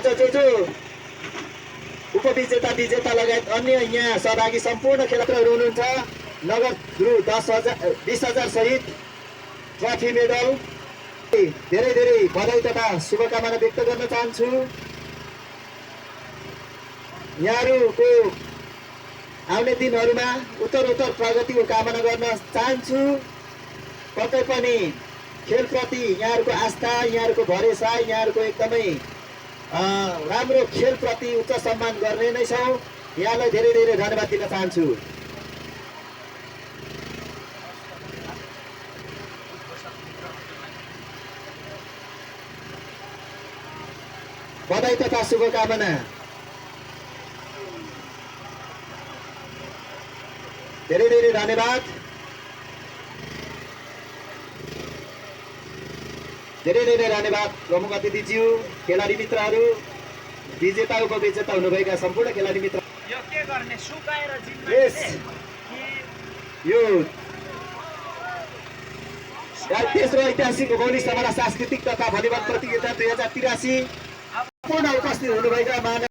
आज जो उपविजेता विजेता लगायत अन्य यहाँ सहभागी सम्पूर्ण खेलाडीहरू हुनुहुन्छ। नगद रु 20,000 सहित ट्रफी मेडल धेरै धेरै बधाई तथा शुभकामना व्यक्त गर्न चाहन्छु। यहाँहरूको आउने दिनहरूमा उत्तरोत्तर प्रगतिको कामना गर्न चाहन्छु। पक्कै पनि खेलप्रति यहाँहरूको आस्था, यहाँहरूको भरोसा, यहाँहरूको एकदमै राम्रो खेलप्रति उच्च सम्मान गर्ने नै छौँ। यहाँलाई धेरै धेरै धन्यवाद दिन चाहन्छु। बधाई तथा शुभकामना। धेरै धेरै धन्यवाद। धेरै धेरै धन्यवाद प्रमुख अतिथिज्यू, खेलाडी मित्रहरू, विजेता उपविजेता हुनुभएका सम्पूर्ण खेलाडी मित्र। यो के गर्ने सुकाएर यो तेस्रो ऐतिहासिक भौगोलिक समरा सांस्कृतिक तथा भलिबल प्रतियोगिता 2083 पूर्ण उपस्थित हुनुभएका